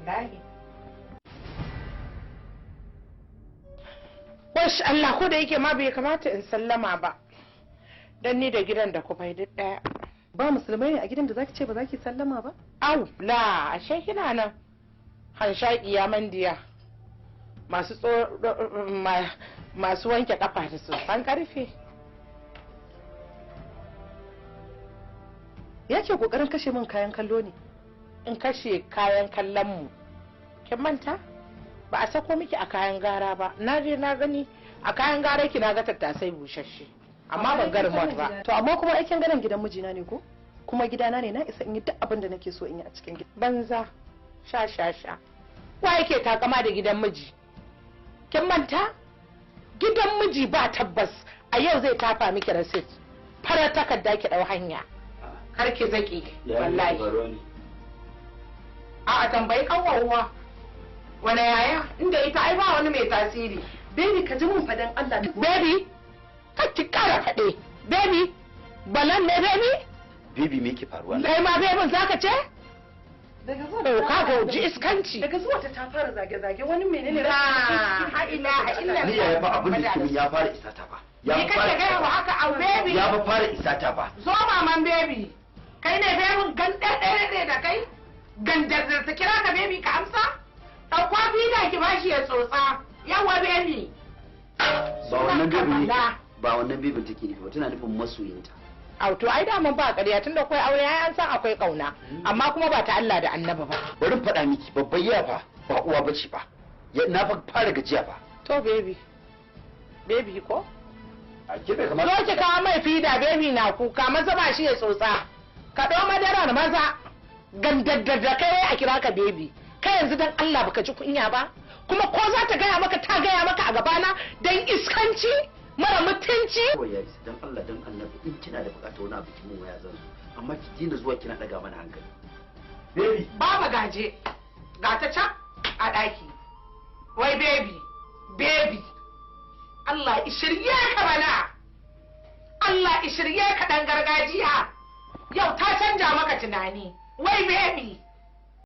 Wallahi. Wash Allah, ko da yake ma bai kamata in sallama ba. Dan ni da gidan da ku bai duk daya. Ba musulmai ne a gidan da zaki ce ba zaki sallama ba? Au, la, ashe kina nan. Hanshaki ya mandiya. Masu masu wanke kafa da sosan karfe. Yake kokarin kashe min kayan kallo ne. In kashe kayan kallon mu. Kin manta? Ba a sako miki a kayan gara ba. Na je na gani a kayan gara ki na ga tattasai bushashe. Amma ban ga remote ba. To amma kuma aikin ganin gidan mijina ne ko? Kuma gidana ne, na isa in yi duk abin da nake so in yi a cikin gida. Banza. Sha sha sha. Wa yake takama da gidan miji? Kin manta? Gidan miji ba tabbas. A yau zai tafa miki receipt. Farar takarda ki dau hanya. Kar ki zaki wallahi. A tambayi kanwa wani yaya inda ita ai ba wani mai tasiri. Baby ka ji mun fadan Allah. Baby kar ki kara fade. Baby balan ne baby? Baby me yake faruwa? Kai ma babyn zaka ce? Daga zuwa ka ga ji iskanci. Daga zuwa ta fara zage-zage wani menene la ilaha illa ni yaya fa abin da kimi ya fara isa ta fa. Ya ni kake ga wa haka au baby. Ya fa fara isa ta fa. Zo maman baby. Kai ne babyn gan ɗaya da kai? Gandar da ta kira ka baby ka amsa? Ɗauko fida ki bashi ya tsotsa. Yawa baby. Ba wannan baby ne. Ba wannan baby take nufi ba, tana nufin masoyinta. Au to ai daman ba ƙarya tunda akwai aure ai an san akwai ƙauna, amma kuma ba ta Allah da Annabi ba. Bari in faɗa miki babbar yaya fa ba uwa bace ba. Na fa fara gajiya fa. To baby. Baby ko? A ke bai kamata. Zo ki kawo mai fida baby na kuka maza ba shi ya tsotsa. Ka ɗau madarar maza. Gandaddar da kai a kira ka baby. Kai yanzu dan Allah baka ji kunya ba? Kuma ko za ta gaya maka ta gaya maka a gabana dan iskanci mara mutunci? Kawai ya isa dan Allah dan Annabi in kina da bukatar wani abu ki mun waya zan zo, amma ki dina zuwa kina daga mana hankali. Baby baba gaje ga ta can a daki. Wai baby baby Allah shirye ka bana. Allah shirye ka dan gargajiya. Yau ta canja maka tunani. Wai baby